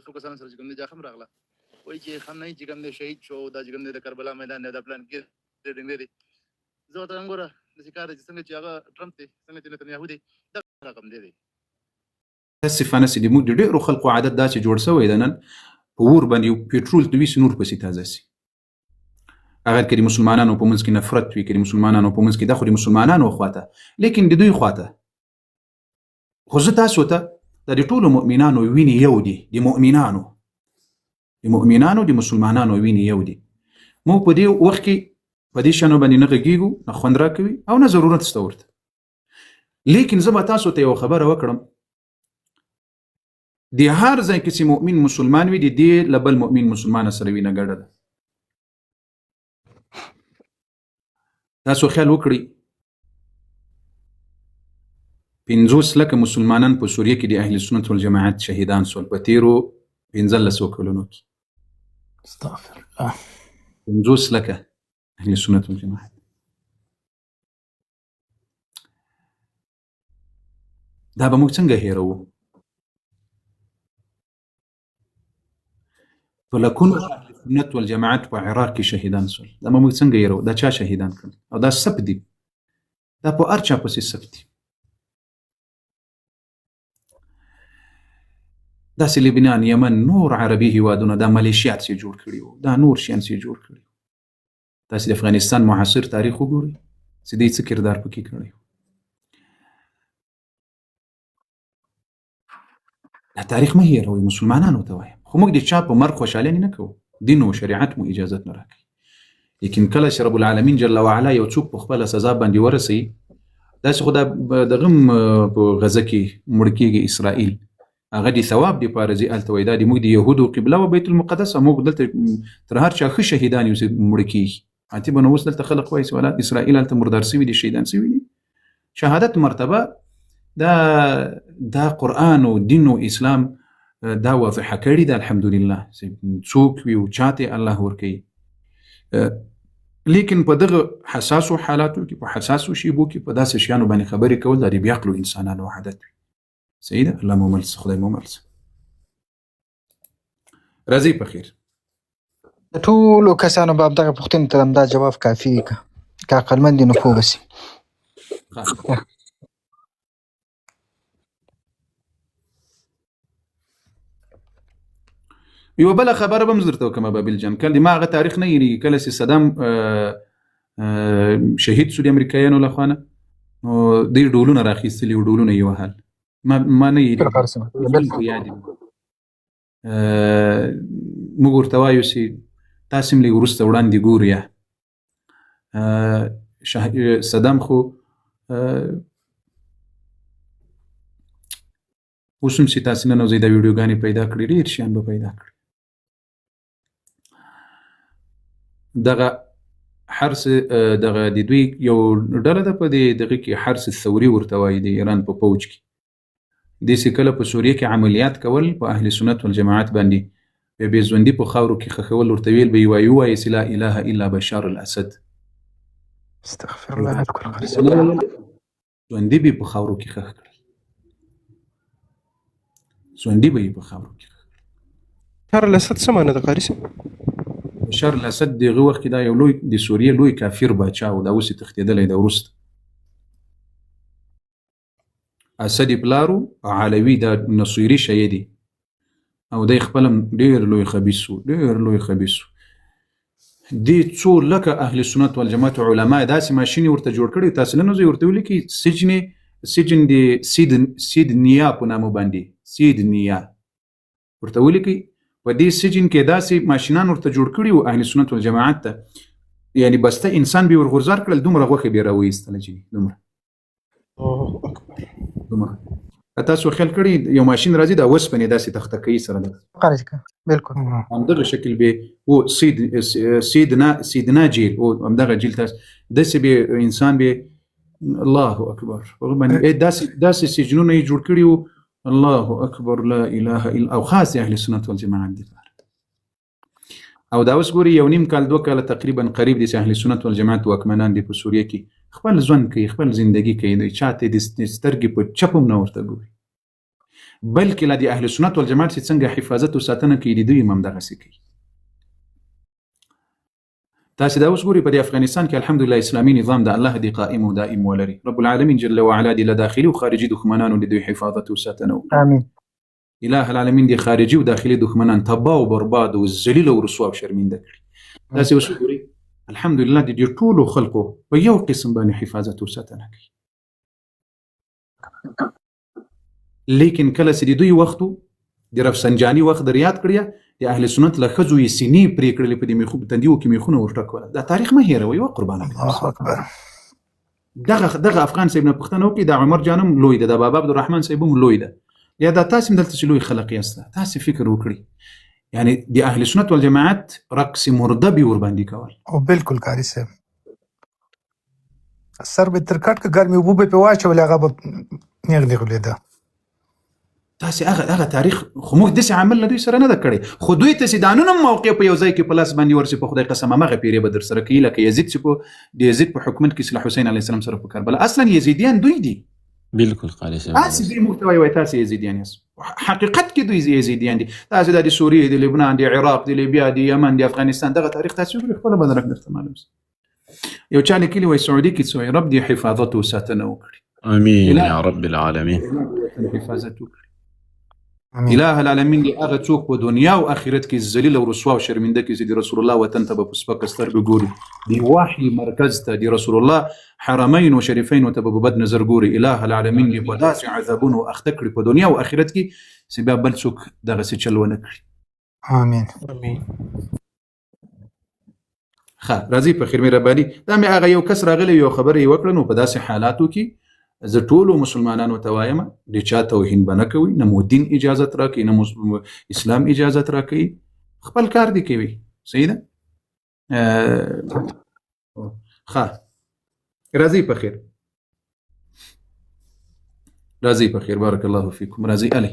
څو کسانو سره چې کوم دی جاخم راغله، وایي چې خامنهيي چې کوم دی شهید شو، دا چې کوم دی د کربلا میدان دی، دا پلان کې ډنګری دی. زه ورته وایم ګوره داسې کار دی چې څنګه چې هغه ټرمپ دی، څنګه چې نتنیاهو دی، دغه رقم دی دی. متاسفانه چې د موږ د ډېرو خلکو عادت داسې جوړ سوی دی، نن په اور باندې یو پیټرول توی سي نور پسې تازه سي. اگر که د مسلمانانو په منځ کې نفرت وي، که د مسلمانانو په منځ کې، دا خو د مسلمانانو خواته، لیکن د دوی خواته خو زه تاسو ته د ټولو مؤمنانو وینې یو دي، د مؤمنانو د مسلمانانو وینې یو دي. موږ په دې وخت کې په دې شانو باندې نه غږیږو، نه خوند راکوي او نه ضرورت شته ورته. لیکن زه به تاسو ته یو خبره وکړم، د هر ځای کې چې مؤمن مسلمان وي، د دې له بل مؤمن مسلمان سره وینه ګډه ده. تاسو خیال وکړئ، 50 لکه مسلمانان په سوریه کې د اهل سنت والجماعت شهیدان سول په تیرو 15 کلونو کې. استغفر الله. 50 لکه اهل سنت والجماعت. دا به موږ څنګه هېروو؟ په لکونو اهل سنت والجماعت په عراق کې شهیدان سول، دا به موږ څنګه هېروو؟ دا چا شهیدان کړل؟ او دا سپ دي، دا په هر چا پسې سپ دي. داسې لبنان، یمن، نور عربي هیوادونه، دا ملیشیات چې جوړ کړي وو، دا نور شیان چې جوړ کړي وو. تاسې د افغانستان معاصر تاریخ وګورئ چې دوی څه کردار پکې کړی. دا تاریخ مه هېروئ، مسلمانانو ته وایم. خو موږ د چا په مرګ خوشحالي نه کوو، دین او شریعت مو اجازت نه راکوي. لیکن کله چې رب العالمین جل وعلا یو څوک په خپله سزا باندې ورسوي، داسې خو دا دغه هم په غزه کې مړ کېږي اسرائیل، هغه د ثواب دپاره ځي هلته، وایي دا د موږ د یهودو قبله وه بیت المقدس، موږ دلته تر هر چا ښه شهیدان یو چې مړ کېږي. عاتبه نو اوس دلته خلک وایي چې ولا اسرائیل هلته مردار سوي دي، شهیدان سوي دي. شهادت مرتبه دا دا قرآن او دین او اسلام دا واضحه کړې ده، الحمدلله، چې څوک وي او چاته الله ورکوي. لیکن په دغه حساسو حالاتو کې، په حساسو شیبو کې، په داسې شیانو باندې خبرې کول دا د بېعقلو انسانانو عادت وي. صحیح ده، الله مو مل شه، خدای مو مل شه، راځئ په خیر. د ټولو کسانو به دغه پوښتنې ته همدا جواب کافي وي، که عقلمند دي نو پوه به سي. ښه. یوه بله خبره به هم زه درته وکړم بابل جان، کله ما هغه تاریخ نه هېرېږي، کله چې صدام شهید سو د امریکایانو له خوا نه، نو دوی ډولونه راخیستلي وو، ډولونه یې وهل. ما نه هېرېږي، په یاد دي. موږ ورته وایو چې تاسې هم لږ وروسته وړاندې ګورو یا صدام خو اوس هم چې تاسې ننوځئ دا ویډیوګانې پیدا کړي، ډېر شیان به پیدا کړي. دغه حرس دغه د دوی یو ډله ده په دې دغه کې، حرس ثوري ورته وایي، د ایران په پوځ کې. داسې کله په سوریه کې عملیات کول په اهل سنت والجماعت باندې، بیا بې ژوندي په خاورو کې ښخول، ورته ویل به یې وایي ووایي چې لا اله الا بشار الاسد. استغفر الله بالکل. ژوندي به یې په خاورو کې ښخ کړل، ژوندي به یې په خاورو کې ښخ کړل. بشار الاسد څه معنی ده قاري صاحب؟ بشار الاسد دغه وخت کې دا یو لوی د سوریې لوی کافر باچا و، دا اوس یې تښتېدلی دی وروسته. اسد یې پلار و، علوي دا نصیري شیعه دي، او دی خپل هم ډېر لوی خبیث و، ډېر لوی خبیث و. دې څو لکه اهل سنت والجماعت علما داسې ماشین یې ورته جوړ کړی، تاسې ننوځئ ورته ولیکئ سجن د سیدنیا په نامه باندې، سیدنیا ورته ولیکئ. په دې سجن کې داسې ماشینان ورته جوړ کړي وو اهل سنت والجماعت ته، یعنی بسته انسان به ورغورځار کړل، دومره غوښه به یې راوایستله چې دومره الله اکبر. دومره. که تاسو خیال کړی یو ماشین راځي دا وسپنې داسې تخته کوي سره ده، قاري بالکل. همدغه شکل به و سیدنا جیل او همدغه جیل تاسو داسې به انسان به الله اکبر هغه باندې داسې سجنونه یې جوړ کړي وو. الله اکبر، لا اله الا او خاص اهل سنت والجماعت دي. او دا اوس ګوري یو نیم کال 2 کاله تقریبا قریب دي چې اهل سنت والجماعت واکمنان دي په سوریه کې، خپل ژوند کوي، خپل زندگی کوي، دوی چاته د سترګې په چپ هم نه ورته ګوري. بلکې لا د اهل سنت والجماعت چې څنګه حفاظت او ساتنه کوي، د دوی هم همدغسې کوي. تاسې دا اوس ګورئ په دې افغانستان کې الحمدلله اسلامي نظام د الله دې قائم او دائم ولري، رب العالمین جل وعلا دې له داخلي او خارجي دښمنانو د دوی حفاظت او ساتنه وکړي. امين. اله العالمین دې خارجي او داخلي دښمنان تباه او برباد او ذلیل او رسوا او شرمنده کړي. تاسې اوس وګورئ الحمدلله د دې ټولو خلکو په یو قسم باندې حفاظت او ساتنه کوي. لیکن کله چې د دوی وخت و، د رفسنجاني وخت در یاد کړی، د اهل سنت له ښځو یې سینې پرې کړلې، په دې میخو تندیو کې میخونه ورټکول. دا تاریخ مه هېروئ وه قربانه. الله اکبر. دغه افغان صاحب نه پوښتنه وکړئ، دا عمر جان هم لوی ده، دا بابا عبدالرحمن صاحب هم لوی ده، یا دا تاسې هم دلته چې لوی خلق یاست، تاسې فکر وکړئ، یعنی د اهل سنت والجماعت رقص مرده به ورباندې کول. او بالکل قاري صاحب، سر به تر کټ که ګرمې اوبه به پې واچولې، هغه به نېغ نېغ لوېده. تاسې هغه تاریخ خو موږ داسې عمل له دوی سره نه ده کړی، خو دوی ته چې دا نن هم موقع په یو ځای کې په لاس باندې ورسي، په خدای قسم هماغه پیرې به در سره کوي، لکه یزید چې په د یزید په حکومت کې چې له حسین علیه السلام سره په کربلا، اصلا یزیدیان دوی دي. بالکل قاري صاحب. تاسې دوی موږ ته وایي، وایي تاسې یزیدیان یاست، حقیقت کې دوی یزیدیان دي. تاسې دا د سوریې، د لبنان، د عراق، د لیبیا، د یمن، د افغانستان دغه تاریخ تاسې وګورئ، خپله به درته معلوم شي. یو چا لیکلي وایي سعودي کې څه وایي، رب دې حفاظت او ساتنه وکړي. امين يا رب العالمين. حفاظت وکړي. امين. اله العالمین دې هغه څوک په دنیا او آخرت کې ذلیل او رسوا او شرمنده کړي چې د رسول الله وطن ته به په سپکه سترګه ګوري، د وحي مرکز ته، د رسول الله حرمین او شریفین ته به په بد نظر ګوري. اله العالمین دې په داسې عذابونو اخته کړي په دنیا او آخرت کې چې بیا بل څوک دغسې چل ونه کړي. امين. امين. ښه راځئ په خیر مهرباني. دا مې هغه یو کس راغلی یو خبره یې وکړه، نو په داسې حالاتو کې زه ټولو مسلمانانو ته وایم د چا توهین به نه کوئ، نه مو دین اجازت راکوي، نه مو اسلام اجازت راکوي، خپل کار دې کوي. صحیح ده؟ ښه راځئ په خیر، راځئ په خیر، بارک الله فیکم. راځئ علی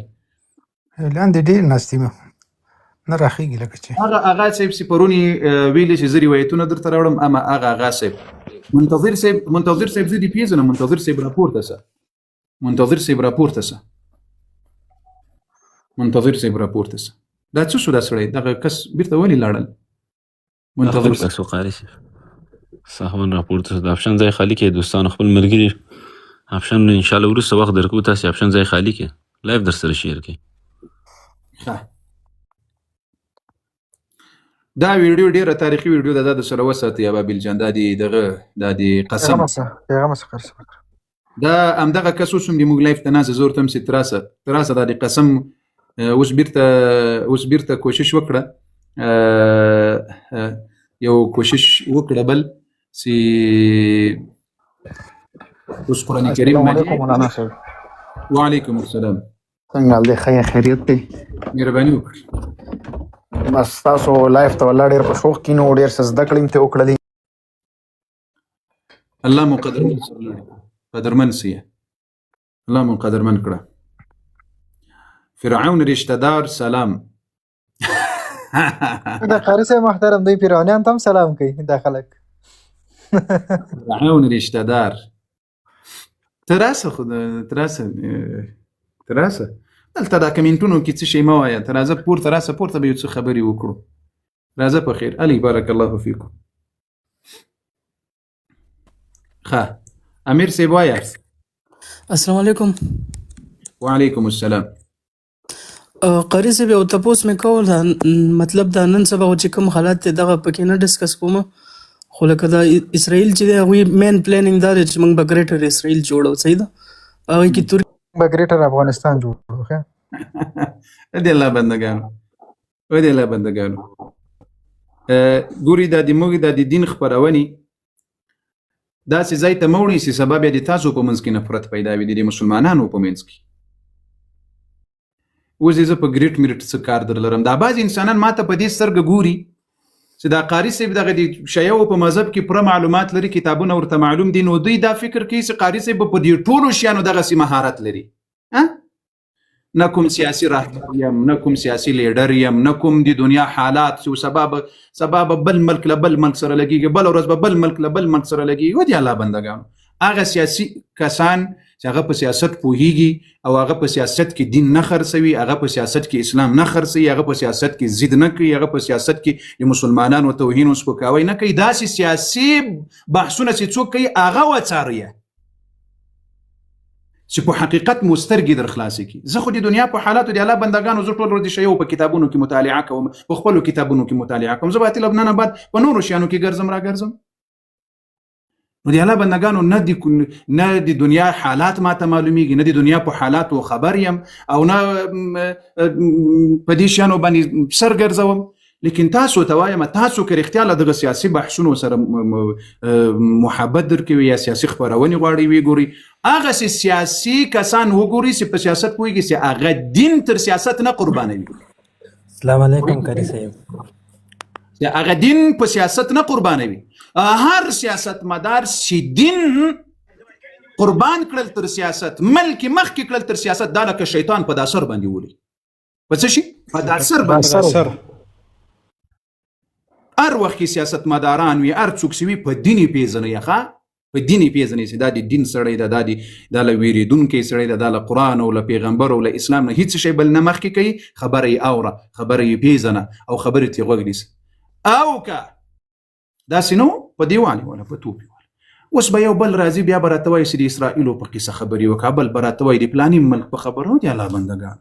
لاندې ډېر ناست دي، نه راخېږي لکه چې هغه اغا صاحب چې پرون یې ویلي چې زه روایتونه درته راوړم، اما هغه اغا صاحب منتظر صاحب، منتظر صاحب زه دې پېژنم، منتظر صاحب راپورته شه، منتظر صاحب راپورته شه، منتظر صاحب راپورته شه. دا څه شو دا سړی، دغه کس بیرته ولې لاړل؟ منتظر خپل کس و قاري صاحب سهوا راپورته شو. د اپشن ځای خالي کړئ دوستانو، خپل ملګري اپشن ان شاء الله وروسته وخت درکو، تاسې اپشن ځای خالي کړئ، لایف در سره شیر کړئ. ښه دا ویډیو ډیره تاریخي ویډیو ده، دا د سره وساتئ ابابیل جان. دا دی دغه، دا دی قسم، پیغام څه، پیغام څه قرض وکړه. دا همدغه کس اوس هم د موږ لایف ته ناست، زه ورته هم چې تراسه تراسه دا دی قسم. اوس بیرته، اوس بیرته کوشش وکړه، یو کوشش وکړه بل چې اوس قرآن کریم السلام باندې. علیکم مولانا صاحب. وعلیکم السلام. څنګه حال دی؟ ښه یې، خیریت دی؟ مهرباني وکړئ. بس تاسو لایف ته والله ډېر په شوق کې نو ډېر څه زده کړې مې ترې وکړلې. الله مو قدرمن سره، قدرمن سیه، الله مو قدرمن کړه. فرعون رشته دار سلام. د قاري صاحب محترم دوی فرعونیان ته هم سلام کوي دا خلک. فرعون رشته دار تراسه، خو تراسه تراسه دلته دا کمنټونو کې څه شی مه وایه، ته راځه پورته، راسه پورته به یو څه خبرې وکړو. راځه په خیر علی، بارک الله فیکم. ښه امیر صاحب وایه. السلام علیکم. وعلیکم السلام. قاري صاحب یو تپوس مې کول، دا مطلب دا نن سبا چې کوم حالات دی دغه پکې نه ډسکس کوم، خو لکه دا اسرائیل چې دی هغوی مین پلانینګ دا دی چې موږ به ګریټر اسرائیل جوړو، صحیح ده؟ هغوی کې ترکیه به ګریټر افغانستان جوړو. ښه دې الله بندګانو، و دې الله بندګانو، ګوري دا د موږ دا د دین خپرونې داسې ځای ته مه وړئ چې سبب یې د تاسو په منځ کې نفرت پیدا وي، د دې مسلمانانو په منځ کې. اوس زه په ګریټ میرټ څه کار درلرم؟ دا بعضې انسانان ماته په دې سترګه ګوري چې دا قاري صاحب دغه د شیعو په مذهب کې پوره معلومات لري، کتابونه ورته معلوم دي، نو دوی دا فکر کوي چې قاري صاحب په دې ټولو شیانو دغسې مهارت لري. نه کوم سیاسي رهبر یم، نه کوم سیاسي لیډر یم، نه کوم د دنیا حالات چې سبا به بل ملک له بل ملک سره لګېږي، بله ورځ به بل ملک له بل ملک سره لګېږي. ودې الله بندګانو، هغه سیاسي کسان چې هغه په سیاست پوهیږي او هغه په سیاست کې دین نه خرڅوي، هغه په سیاست کې اسلام نه خرڅوي، هغه په سیاست کې ضد نه کوي، هغه په سیاست کې د مسلمانانو توهین او سپکاوی نه کوي. داسې سیاسي بحثونه چې څوک کوي هغه وڅارئ چې په حقیقت مو سترګې در خلاصې کړي. زه خو د دنیا په حالاتو د الله بندګانو زه ټول ورځ د شیعو په کتابونو کې مطالعه کوم، په خپلو کتابونو کې مطالعه کوم. زه به اتې لبنانه بعد په نورو شیانو کې ګرځم راګرځم. نو د الله بندګانو نه د دنیا حالات ماته معلومیږي، نه د دنیا په حالاتو خبر یم، او نه په دې شیانو باندې سر ګرځوم. لیکن تاسو ته وایم، تاسو که رښتیا له دغه سیاسي بحثونو سره محبت درکوي یا سیاسي خپرونې غواړئ وګورئ، هغسې سیاسي کسان وګورئ چې په سیاست پوهېږي، چې هغه دین تر سیاست نه قربانوي. السلام علیکم قاری صاحب. چې هغه دین په سیاست نه قربانوي. هر سیاستمدار چې دین قربان کړل تر سیاست، ملک مخکې کړل تر سیاست، دا لکه شیطان په دا سر باندې ولي. په څه شي؟ په دا سر باندې. سر. هر وخت کې سیاستمداران وي، هر څوک چې وي، په دین یې پېژنئ. ښه، په دین یې پېژنئ چې دا د دین سړی ده، دا له وېرېدونکی سړی ده، دا له قرآن او له پیغمبر او له اسلام نه هېڅ شی بل نه مخکې کوي. خبره یې اوره، خبره یې پېژنه او خبرې ترې غوږ نیسه. او که داسې نه و، په دیوال یې وله، په توپ یې وله. اوس به یو بل راځي، بیا به راته وایي چې د اسرائیلو په قصه خبرې وکړه، بل به راته وایي د پلاني ملک په خبرو. د الله بندګان،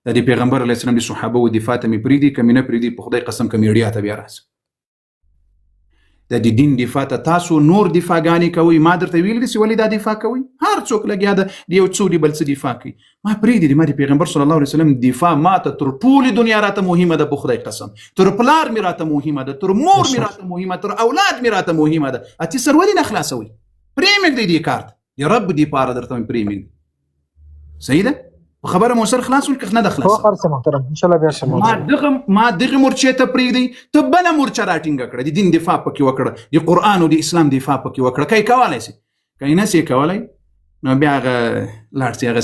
د دې پیغمبر علیه السلام د صحابه و دفاع ته مې پرېږدي، که مې نه پرېږدي په خدای قسم که میډیا ته بیا راسم. د دې دین دفاع ته تاسو نور دفاعګانې کوئ. ما درته ویل دي چې ولې دا دفاع کوئ؟ هر څوک لګیا ده د یو څو دی بل څه دفاع کوي. ما پرېږدي دي، ما د پیغمبر صلی الله علیه وسلم دفاع ما ته تر ټولې دنیا راته مهمه ده، په خدای قسم. تر پلار مې راته مهمه ده، تر مور مې راته مهمه، تر اولاد مې راته مهمه ده. اتې سر ولې نه خلاصوئ؟ پرې مې ږدئ دې کار ته، د رب دپاره درته مې پرې مې ږدئ. صحیح ده؟ په خبره مو سر خلاص ول که نه ده خلاص؟ هو خلاص محترم، ان شاء الله بیا شم. ما دغه مورچې ته پرېږدئ، ته بله مورچه راټینګه کړه، د دین دفاع پکې وکړه، د قرآن او د اسلام دفاع پکې وکړه. که یې کولی سي، که یې نه سي کولی نو بیا هغه لاړ سي، هغه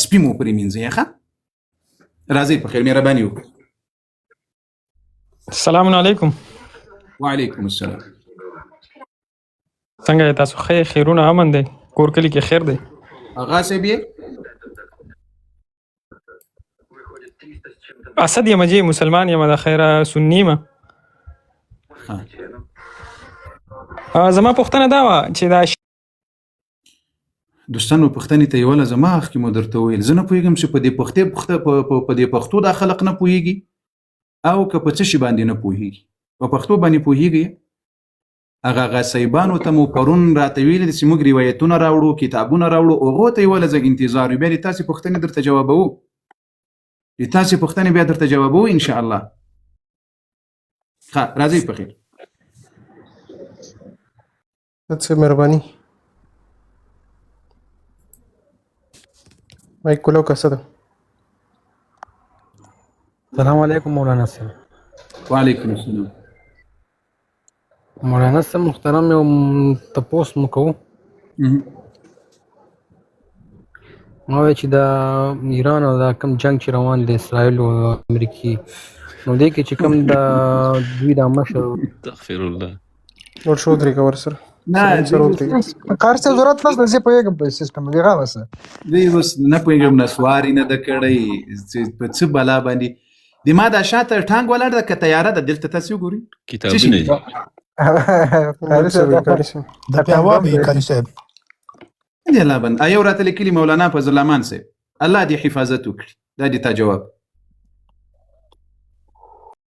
سپي مو پرې مینځئ. ښه راځئ په خیر، مهرباني وکړئ. السلام علیکم. وعلیکم السلام. څنګه یې تاسو؟ ښه یې؟ خیرونه امن دی؟ کور کلي کې خیر دی؟ هغه صاحب یې؟ اسد یم جی، مسلمان یم، د خیره سنی یم. زما پوښتنه دا وه چې دا دوستانو پوښتنې ته یوله زما مخکې مو درته وویل، زه نه پوهېږم چې په دې پښتې پښته په دې پښتو دا خلق نه پوهېږي او که په څه شي باندې نه پوهېږي. په پښتو باندې پوهېږي؟ هغه غصیبانو ته مو پرون راته ویلي دي چې موږ روایتونه راوړو، کتابونه راوړو، هغو ته یې ولزه انتظار وي. بیا دې تاسې پوښتنې درته جوابوو، دې تاسې پوښتنې بیا درته جوابوو ان شاء الله. ښه راځئ په خیر. څه مهرباني. مایک کولو که څه ده؟ السلام علیکم مولانا صاحب. وعلیکم السلام. مولانا صاحب محترم، یو تپوس مو کوو. ما وایي چې دا ایران او دا کوم جنگ چې روان دی اسرائیل او امریکې، نو دې کې چې کوم دا دوی دا مشر استغفر الله. نور شو درې ورسره. نه سره ودرېږه. قاری صاحب ضرورت نشته، زه پوهېږم په سیستم بېغمه شه. دی اوس نه پوهېږم، نسواري نه ده کړی، چې په څه بلا باندې د ما دا شاته ټانګ ولاړ ده که طیاره ده؟ دلته تاسې وګورئ. کتابونه دي. قاری صاحب قاری صاحب. دا په هوا به قاری صاحب. دی الله بند یو راته لیکلي مولانا فضل الرحمن صاحب، الله دې حفاظت وکړي. دا دې تا جواب.